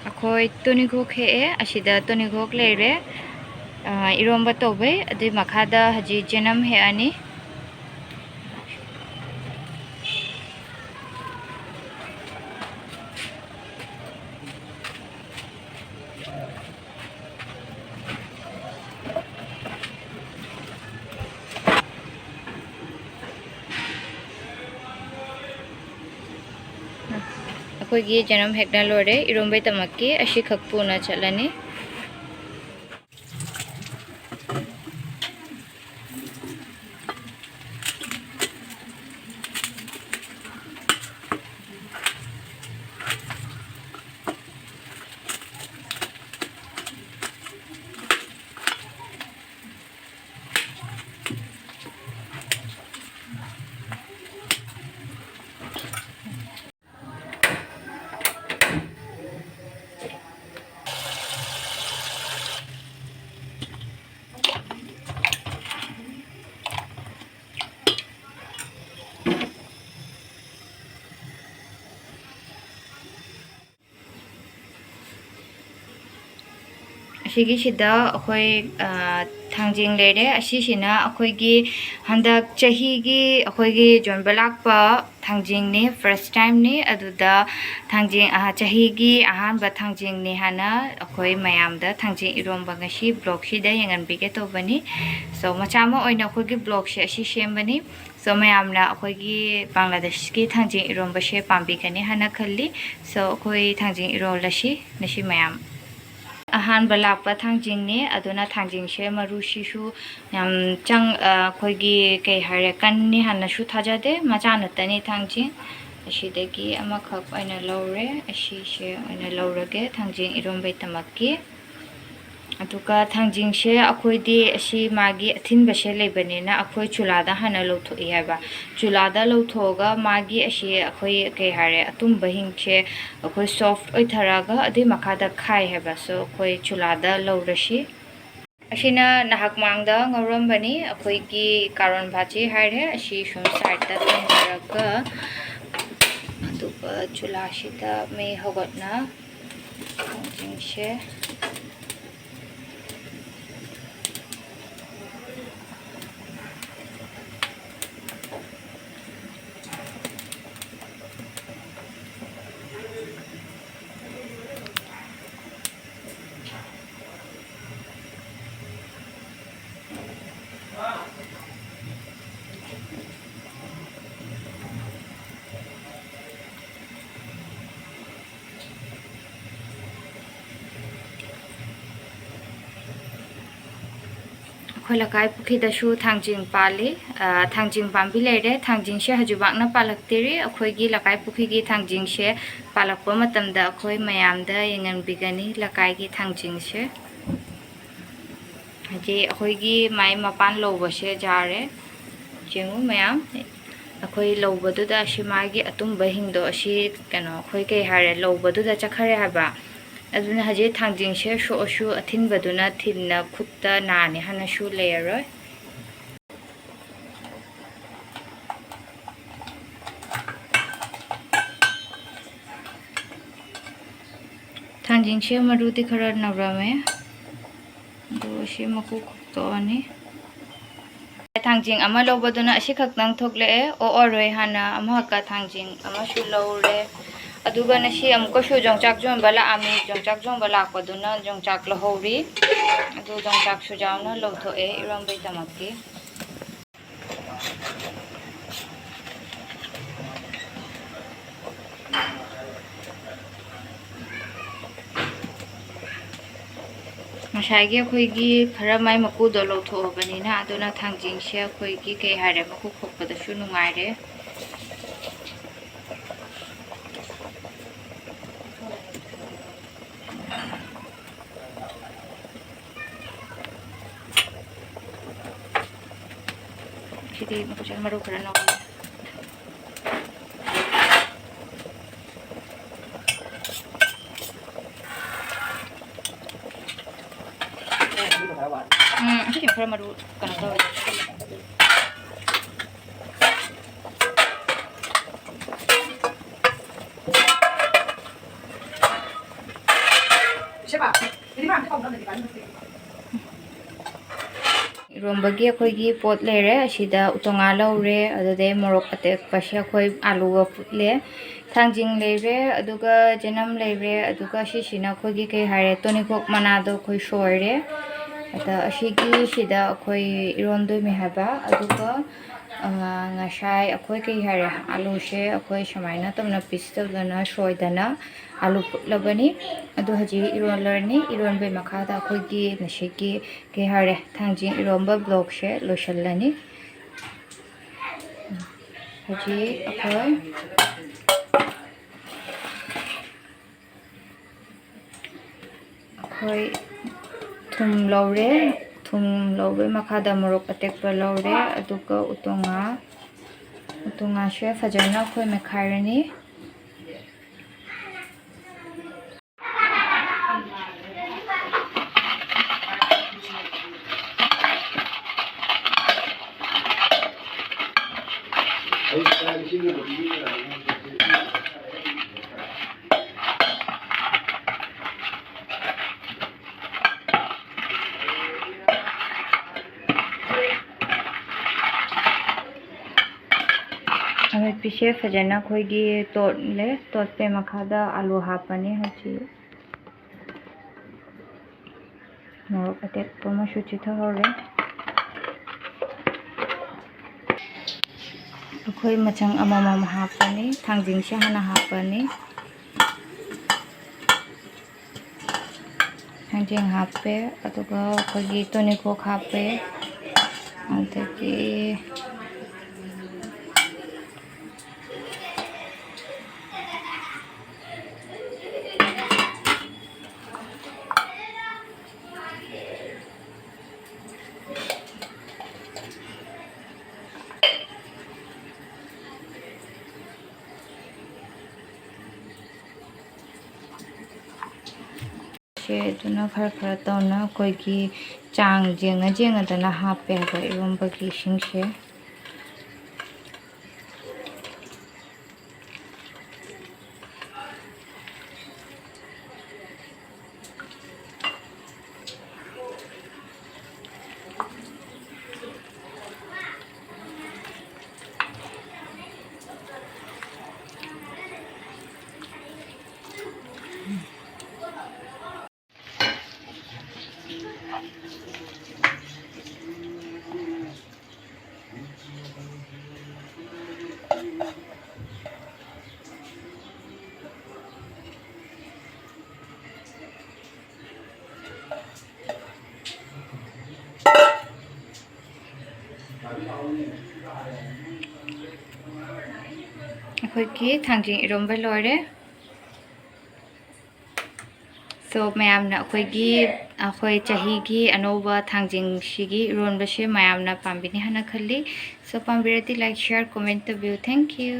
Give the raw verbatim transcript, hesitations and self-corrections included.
ꯑꯩꯈꯣꯏ ꯇꯨꯅꯤꯈꯣꯛ ꯍꯦꯛꯑꯦ꯫ ꯑꯁꯤꯗ ꯇꯨꯅꯤꯈꯣꯛ ꯂꯩꯔꯦ, ꯑ, ꯏꯔꯣꯝꯕ ꯇꯧꯕꯩ꯫ ꯑꯗꯨꯏ ꯃꯈꯥꯗ ꯍꯧꯖꯤꯛ ꯆꯅꯝ ꯍꯦꯛꯑꯅꯤ꯫ ꯑꯩꯈꯣꯏꯒꯤ ꯆꯅꯝ ꯍꯦꯛꯅ ꯂꯣꯏꯔꯦ꯫ ꯏꯔꯣꯝꯕꯩꯗꯃꯛꯀꯤ ꯑꯁꯤꯈꯛ ꯄꯨꯅ ꯆꯠꯂꯅꯤ꯫ ꯑꯁꯤꯒꯤꯁꯤꯗ ꯑꯩꯈꯣꯏ, ꯑ, ꯊꯥꯡꯖꯤꯡ ꯂꯩꯔꯦ꯫ ꯑꯁꯤꯁꯤꯅ ꯑꯩꯈꯣꯏꯒꯤ ꯍꯟꯗꯛ ꯆꯍꯤꯒꯤ ꯑꯩꯈꯣꯏꯒꯤ ꯌꯣꯟꯕ ꯂꯥꯛꯄ ꯊꯥꯡꯖꯤꯡꯅꯤ, first timeꯅꯤ꯫ ꯑꯗꯨꯗ ꯊꯥꯡꯖꯤꯡ, ꯑ, ꯆꯍꯤꯒꯤ ꯑꯍꯥꯟꯕ ꯊꯥꯡꯖꯤꯡꯅꯤ ꯍꯥꯏꯅ ꯑꯩꯈꯣꯏ ꯃꯌꯥꯝꯗ ꯊꯥꯡꯖꯤꯡ ꯏꯔꯣꯝꯕ ꯉꯁꯤ vlogꯁꯤꯗ ꯌꯦꯡꯍꯟꯕꯤꯒꯦ ꯇꯧꯕꯅꯤ꯫ So, ꯃꯆꯥ ꯑꯃ ꯑꯣꯏꯅ ꯑꯩꯈꯣꯏꯒꯤ vlogꯁꯦ ꯑꯁꯤ ꯁꯦꯝꯕꯅꯤ꯫ So, ꯃꯌꯥꯝꯅ ꯑꯩꯈꯣꯏꯒꯤ ꯕꯪꯒ꯭ꯂꯥꯗꯦꯁꯀꯤ ꯊꯥꯡꯖꯤꯡ ꯏꯔꯣꯝꯕꯁꯦ ꯄꯥꯝꯕꯤꯒꯅꯤ ꯍꯥꯏꯅ ꯈꯜꯂꯤ꯫ So, ꯑꯩꯈꯣꯏ ꯊꯥꯡꯖꯤꯡ ꯏꯔꯣꯜꯂꯁꯤ ꯉꯁꯤ ꯃꯌꯥꯝ꯫ ꯑꯍꯥꯟꯕ ꯂꯥꯛꯄ ꯊꯥꯡꯖꯤꯡꯅꯦ, ꯑꯗꯨꯅ ꯊꯥꯡꯖꯤꯡꯁꯦ ꯃꯔꯨꯁꯤꯁꯨ ꯌꯥꯝ ꯆꯪ-, ꯑ, ꯑꯩꯈꯣꯏꯒꯤ ꯀꯩ ꯍꯥꯏꯔꯦ, ꯀꯟꯅꯤ ꯍꯥꯟꯅꯁꯨ ꯊꯥꯖꯗꯦ, ꯃꯆꯥ ꯅꯠꯇꯅꯤ ꯊꯥꯡꯖꯤꯡ꯫ ꯑꯁꯤꯗꯒꯤ ꯑꯃꯈꯛ ꯑꯣꯏꯅ ꯂꯧꯔꯦ, ꯑꯁꯤꯁꯦ ꯑꯣꯏꯅ ꯂꯧꯔꯒꯦ ꯊꯥꯡꯖꯤꯡ ꯏꯔꯣꯝꯕꯩꯗꯃꯛꯀꯤ꯫ ꯑꯗꯨꯒ ꯊꯥꯡꯖꯤꯡꯁꯦ ꯑꯩꯈꯣꯏꯗꯤ ꯑꯁꯤ ꯃꯥꯒꯤ ꯑꯊꯤꯟꯕꯁꯦ ꯂꯩꯕꯅꯤꯅ ꯑꯩꯈꯣꯏ ꯆꯨꯂꯥꯗ ꯍꯥꯟꯅ ꯂꯧꯊꯣꯛꯏ ꯍꯥꯏꯕ꯫ ꯆꯨꯂꯥꯗ ꯂꯧꯊꯣꯛꯑꯒ ꯃꯥꯒꯤ ꯑꯁꯤ ꯑꯩꯈꯣꯏ ꯀꯩ ꯍꯥꯏꯔꯦ, ꯑꯇꯨꯝꯕ ꯍꯤꯡꯁꯦ ꯑꯩꯈꯣꯏ soft ꯑꯣꯏꯊꯔꯒ ꯑꯗꯨꯏ ꯃꯈꯥꯗ ꯈꯥꯏ ꯍꯥꯏꯕ꯫ So, ꯑꯩꯈꯣꯏ ꯆꯨꯂꯥꯗ ꯂꯧꯔꯁꯤ꯫ ꯑꯁꯤꯅ ꯅꯍꯥꯛ ꯃꯥꯡꯗ ꯉꯧꯔꯝꯕꯅꯤ꯫ ꯑꯩꯈꯣꯏꯒꯤ ꯀꯥꯔꯣꯟ ꯚꯥꯖꯤ ꯍꯥꯏꯔꯦ꯫ ꯑꯁꯤ ꯁꯨꯝ sideꯇ ꯊꯝꯖꯔꯒ, ꯑꯗꯨꯒ ꯆꯨꯂꯥꯁꯤꯗ ꯃꯩ ꯍꯧꯒꯠꯅ ꯊꯥꯡꯖꯤꯡꯁꯦ꯫ ꯑꯩꯈꯣꯏ ꯂꯩꯀꯥꯏ ꯄꯨꯈ꯭ꯔꯤꯗꯁꯨ ꯊꯥꯡꯖꯤꯡ ꯄꯥꯜꯂꯤ꯫ ꯑ, ꯊꯥꯡꯖꯤꯡ ꯄꯥꯝꯕꯤ ꯂꯩꯔꯦ꯫ ꯊꯥꯡꯖꯤꯡꯁꯦ ꯍꯧꯖꯤꯛꯃꯛꯅ ꯄꯥꯜꯂꯛꯇ꯭ꯔꯤ꯫ ꯑꯩꯈꯣꯏꯒꯤ ꯂꯩꯀꯥꯏ ꯄꯨꯈ꯭ꯔꯤꯒꯤ ꯊꯥꯡꯖꯤꯡꯁꯦ ꯄꯥꯜꯂꯛꯄ ꯃꯇꯝꯗ ꯑꯩꯈꯣꯏ ꯃꯌꯥꯝꯗ ꯌꯦꯡꯍꯟꯕꯤꯒꯅꯤ ꯂꯩꯀꯥꯏꯒꯤ ꯊꯥꯡꯖꯤꯡꯁꯦ꯫ ꯍꯥꯏꯗꯤ ꯑꯩꯈꯣꯏꯒꯤ ꯃꯥꯏ ꯃꯄꯥꯟ ꯂꯧꯕꯁꯦ ꯌꯥꯔꯦ꯫ ꯌꯦꯡꯉꯨ ꯃꯌꯥꯝ, ꯑꯩꯈꯣꯏ ꯂꯧꯕꯗꯨꯗ ꯑꯁꯤ ꯃꯥꯒꯤ ꯑꯇꯨꯝꯕ ꯍꯤꯡꯗꯣ ꯑꯁꯤ ꯀꯩꯅꯣ ꯑꯩꯈꯣꯏ ꯀꯩ ꯍꯥꯏꯔꯦ, ꯂꯧꯕꯗꯨꯗ ꯆꯠꯈ꯭ꯔꯦ ꯍꯥꯏꯕ꯫ ꯑꯗꯨꯅ ꯍꯧꯖꯤꯛ ꯊꯥꯡꯖꯤꯡꯁꯦ ꯁꯣꯛꯑꯁꯨ ꯑꯊꯤꯟꯕꯗꯨꯅ ꯊꯤꯟꯅ ꯈꯨꯠꯇ ꯅꯥꯅꯤ ꯍꯥꯏꯅꯁꯨ ꯂꯩꯔꯔꯣꯏ꯫ ꯊꯥꯡꯖꯤꯡꯁꯦ ꯃꯔꯨꯗꯤ ꯈꯔ ꯅꯧꯔꯝꯃꯦ, ꯑꯗꯨ ꯁꯤ ꯃꯀꯨ ꯈꯣꯛꯇꯣꯛꯑꯅꯤ꯫ ꯊꯥꯡꯖꯤꯡ ꯑꯃ ꯂꯧꯕꯗꯨꯅ ꯑꯁꯤ ꯈꯛꯇꯪ ꯊꯣꯛꯂꯛꯑꯦ, ꯑꯣꯛꯑꯔꯣꯏ ꯍꯥꯟꯅ ꯑꯃꯈꯛꯀ ꯊꯥꯡꯖꯤꯡ ꯑꯃꯁꯨ ꯂꯧꯔꯦ꯫ ꯑꯗꯨꯒ ꯉꯁꯤ ꯑꯃꯨꯛꯀꯁꯨ ꯌꯣꯡꯆꯥꯛ ꯌꯣꯟꯕ ꯂꯥꯛꯑꯝꯃꯤ, ꯌꯣꯡꯆꯥꯛ ꯌꯣꯟꯕ ꯂꯥꯛꯄꯗꯨꯅ ꯌꯣꯡꯆꯥꯛ ꯂꯧꯍꯧꯔꯤ꯫ ꯑꯗꯨ ꯌꯣꯡꯆꯥꯛꯁꯨ ꯌꯥꯎꯅ ꯂꯧꯊꯣꯛꯑꯦ ꯏꯔꯣꯝꯕꯩꯗꯃꯛꯇꯤ꯫ ꯉꯁꯥꯏꯒꯤ ꯑꯩꯈꯣꯏꯒꯤ ꯈꯔ ꯃꯥꯏ ꯃꯀꯨꯗꯣ ꯂꯧꯊꯣꯛꯑꯕꯅꯤꯅ, ꯑꯗꯨꯅ ꯊꯥꯡꯖꯤꯡꯁꯦ ꯑꯩꯈꯣꯏꯒꯤ ꯀꯩ ꯍꯥꯏꯔꯦ, ꯃꯀꯨ ꯈꯣꯛꯄꯗꯁꯨ ꯅꯨꯡꯉꯥꯏꯔꯦ꯫ ꯁꯤꯗꯤ ꯃꯀꯨꯁꯦ ꯃꯔꯨ ꯈꯔ ꯅꯧꯔꯤ꯫ ꯎꯝ, ꯑꯁꯤꯁꯤꯃ ꯈꯔ ꯃꯔꯨ ꯀꯩꯅꯣ ꯇꯧꯋꯦ꯫ ꯏꯔꯣꯝꯕꯒꯤ ꯑꯩꯈꯣꯏꯒꯤ ꯄꯣꯠ ꯂꯩꯔꯦ꯫ ꯑꯁꯤꯗ ꯎꯇꯣꯡꯉꯥ ꯂꯧꯔꯦ, ꯑꯗꯨꯗꯩ ꯃꯣꯔꯣꯛ ꯑꯇꯦꯛꯄꯁꯦ ꯑꯩꯈꯣꯏ ꯑꯥꯂꯨꯒ ꯐꯨꯠꯂꯦ, ꯊꯥꯡꯖꯤꯡ ꯂꯩꯔꯦ, ꯑꯗꯨꯒ ꯆꯅꯝ ꯂꯩꯔꯦ, ꯑꯗꯨꯒ ꯁꯤꯁꯤꯅ ꯑꯩꯈꯣꯏꯒꯤ ꯀꯩ ꯍꯥꯏꯔꯦ, ꯇꯣꯅꯤꯈꯣꯛ ꯃꯅꯥꯗꯣ ꯑꯩꯈꯣꯏ ꯁꯣꯏꯔꯦ꯫ ꯑꯗ ꯑꯁꯤꯒꯤꯁꯤꯗ ꯑꯩꯈꯣꯏ ꯏꯔꯣꯟꯗꯣꯏꯅꯤ ꯍꯥꯏꯕ꯫ ꯑꯗꯨꯒ ꯑ, ꯉꯁꯥꯏ ꯑꯩꯈꯣꯏ ꯀꯩ ꯍꯥꯏꯔꯦ, ꯑꯥꯂꯨꯁꯦ ꯑꯩꯈꯣꯏ ꯁꯨꯃꯥꯏꯅ ꯇꯧꯅ ꯄꯤꯁ ꯇꯧꯗꯅ ꯁꯣꯏꯗꯅ ꯑꯥꯂꯨ ꯐꯨꯠꯂꯕꯅꯤ꯫ ꯑꯗꯨ ꯍꯧꯖꯤꯛ ꯏꯔꯣꯜꯂꯔꯅꯤ꯫ ꯏꯔꯣꯟꯕꯩ ꯃꯈꯥꯗ ꯑꯩꯈꯣꯏꯒꯤ ꯉꯁꯤꯒꯤ ꯀꯩ ꯍꯥꯏꯔꯦ, ꯊꯥꯡꯖꯤꯡ ꯏꯔꯣꯝꯕ ꯕ꯭ꯂꯣꯛꯁꯦ ꯂꯣꯏꯁꯤꯜꯂꯅꯤ꯫ ꯍꯧꯖꯤꯛ ꯑꯩꯈꯣꯏ ꯑꯩꯈꯣꯏ ꯊꯨꯝ ꯂꯧꯔꯦ꯫ ꯊꯨꯝ ꯂꯧꯕꯒꯤ ꯃꯈꯥꯗ ꯃꯣꯔꯣꯛ ꯑꯇꯦꯛꯄ ꯂꯧꯔꯦ, ꯑꯗꯨꯒ ꯎꯇꯣꯡꯉꯥ, ꯎꯇꯣꯡꯉꯥꯁꯦ ꯐꯖꯅ ꯑꯩꯈꯣꯏ ꯃꯦꯠꯈꯥꯏꯔꯅꯤ꯫ ꯑꯃꯦꯠꯄꯤꯁꯦ ꯐꯖꯅ ꯑꯩꯈꯣꯏꯒꯤ ꯇꯣꯠꯂꯦ꯫ ꯇꯣꯠꯄꯩ ꯃꯈꯥꯗ ꯑꯥꯂꯨ ꯍꯥꯞꯄꯅꯤ ꯍꯧꯖꯤꯛ꯫ ꯃꯣꯔꯣꯛ ꯑꯇꯦꯛꯄ ꯑꯃꯁꯨ ꯆꯤꯊꯍꯧꯔꯦ꯫ ꯑꯩꯈꯣꯏ ꯃꯆꯪ ꯑꯃꯃꯝ ꯍꯥꯞꯄꯅꯤ꯫ ꯊꯥꯡꯖꯤꯡꯁꯦ ꯍꯥꯟꯅ ꯍꯥꯞꯄꯅꯤ꯫ ꯊꯥꯡꯖꯤꯡ ꯍꯥꯞꯄꯦ, ꯑꯗꯨꯒ ꯑꯩꯈꯣꯏꯒꯤ ꯇꯣꯅꯤꯈꯣꯛ ꯍꯥꯞꯄꯦ, ꯑꯗꯒꯤ ꯁꯦ ꯑꯗꯨꯅ ꯈꯔ ꯈꯔ ꯇꯧꯅ ꯑꯩꯈꯣꯏꯒꯤ ꯆꯥꯡ ꯌꯦꯡꯉ ꯌꯦꯡꯉꯗꯅ ꯍꯥꯞꯄꯦ ꯍꯥꯏꯕ ꯏꯔꯣꯝꯕꯒꯤ ꯏꯁꯤꯡꯁꯦ꯫ ꯑꯩꯈꯣꯏꯒꯤ ꯊꯥꯡꯖꯤꯡ ꯏꯔꯣꯝꯕ ꯂꯣꯏꯔꯦ꯫ So, ꯃꯌꯥꯝꯅ ꯑꯩꯈꯣꯏꯒꯤ, ꯑꯩꯈꯣꯏ ꯆꯍꯤꯒꯤ ꯑꯅꯧꯕ ꯊꯥꯡꯖꯤꯡꯁꯤꯒꯤ ꯏꯔꯣꯟꯕꯁꯦ ꯃꯌꯥꯝꯅ ꯄꯥꯝꯕꯤꯅꯤ ꯍꯥꯏꯅ ꯈꯜꯂꯤ꯫ So, ꯄꯥꯝꯕꯤꯔꯗꯤ like, share, comment ꯇꯧꯕꯤꯌꯨ꯫ Thank you꯫